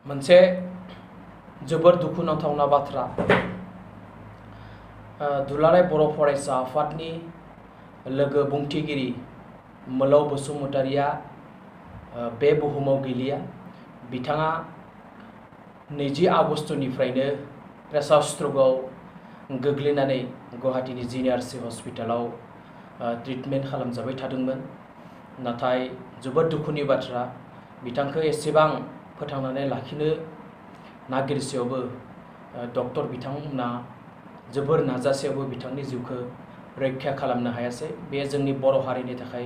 मोनसे जोबोर दुखुनांथावना बाथ्रा दुलाराय बर' फरायसा आफादनि लोगो बुंथिगिरि मोलाव बसुमतारिया बे बुहुमाव गैलिया। बिथाङा 20 आगस्तनिफ्रायनो प्रेसार स्ट्रकआव गोग्लैनानै गुवाहाटीनि जिएनआरसि हस्पिटालाव ट्रिटमेन्ट खालामजाबाय थादोंमोन। नाथाय जोबोद दुखुनि बाथ्रा, बिथांखौ एसेबां फोथांनानै लाखिनो नागिरसेयावबो डक्टर बिथांमोना जोबोर नाजासेयावबो बिथांनि जिउखौ रैखा खालामनो हायासै। बे जोंनि बर' हारिनि थाखाय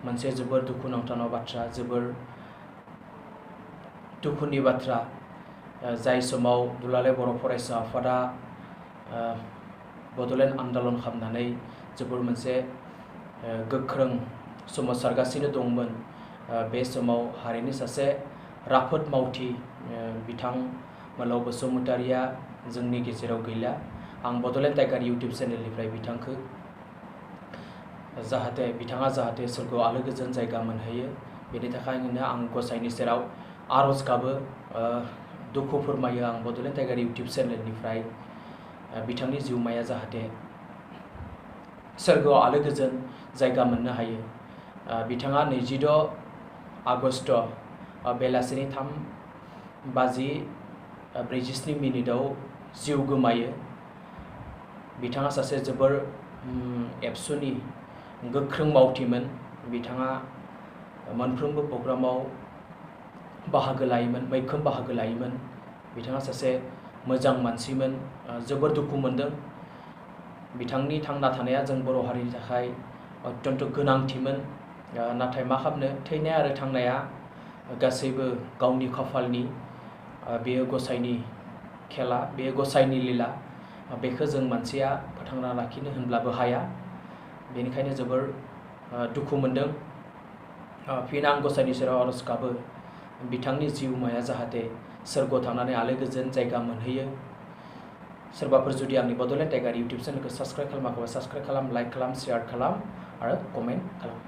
मोनसे जोबोर दुखुनांथाव बाथ्रा, जोबोर दुखुनि बाथ्रा। जाय समाव दुलाराय बर' फरायसा आफादा बड'लेण्ड आन्दलन खालामनानै जोबोर मोनसे गोख्रों सोमावसारगासिनो दंमोन, बे समाव हारिनि सासे राफोद मावथि बिथां मोलाव बसुमतारिया जोंनि गेजेराव गैला। आं बड'लेण्ड टाइगार इउटुब चेनेलनिफ्राय बिथांखौ बिथाङा जाहाथे सोरगोआव आलो गोजोन जायगा मोनहैयो, बेनि थाखायनो आं गसाइनि सेराव आरज गाबो, दुखु फोरमायो आं बड'लेण्ड टाइगार इउटुब चेनेलनिफ्राय बिथांनि जिउमाया जाहाथे सोरगोआव आलो गोजोन जायगा मोननो हायो। बिथाङा 26 आगस्ट बेलासिनि 3:47 जिउ गोमायो। बिथाङा सासे जोबोर एबसुनि गोख्रों मावथिमोन। बिथाङा मोनफ्रोमबो प्रग्रामाव बाहागो लायोमोन, मैखोम बाहागो लायोमोन। बिथाङा सासे मोजां मानसिमोन। जोबोर दुखु मोनदों। बिथांनि थांना थानाया जों बर' हारिनि थाखाय अत्यन्त गोनांथिमोन। नाथाय मा खालामनो, थैनाय आरो थांनाया गासैबो गावनि खाफालनि, बेयो गसाइनि खेला, बेयो गसाइनि लीला। बेखौ जों मानसिया फोथांना लाखिनो होनब्लाबो हाया। बेनिखायनो जोबोर दुखु मोनदों। फिन आं गसाइनि सेराव आरज गाबो, बिथांनि जिउमाया जाहाथे सोरगोआव थांनानै आलो गोजोन जायगा मोनहैयो। सोरबाफोर जुदि आंनि बड'लेण्ड टाइगार इउटुब चेनेलखौ साबस्क्राइब खालामाखैबा साबस्क्राइब खालाम, लाइक खालाम, शेयार खालाम आरो कमेन्ट खालाम।